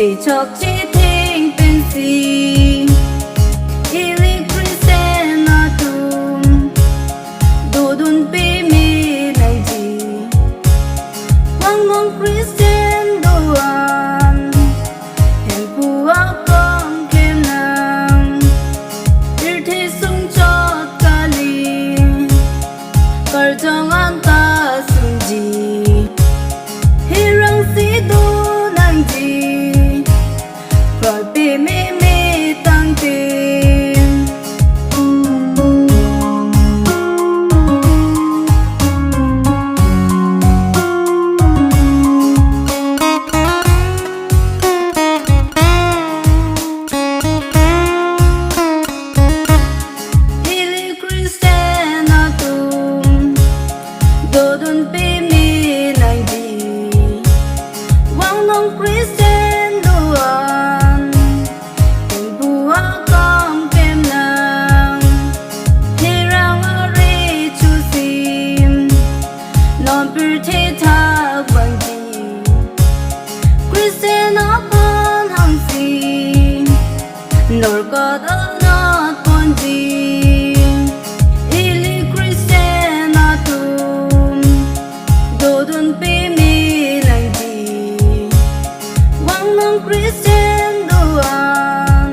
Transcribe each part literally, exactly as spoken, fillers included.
Chokche theng pensi ili Christian atum dodun peme nangji. Vang non Christian do-an Hemphu akam klem nang. Pirthe sungchot kali, karjong anta sungji. Hirang si do nangji, kroi pememe tangte. Ili Christian atum dodun peme nangji. Vang non Christian do-an Hemphu akam klem nang. Hirang are chusim non pirthe thak vangji. Christian aphan hangsi norkot anat ponji. Ili Christian atum dodun peme nangji. Vang non Christian do-an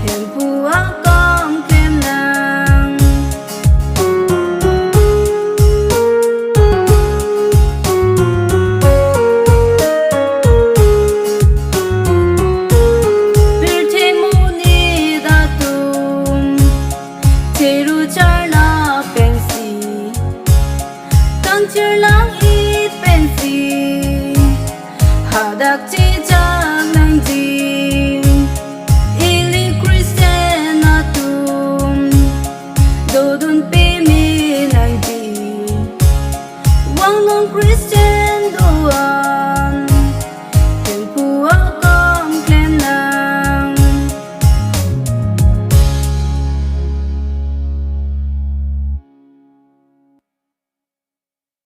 Hemphu akam klem nang. Pirthe monit atum cheru charla pensi, kangchir lang-it pensi, hadak che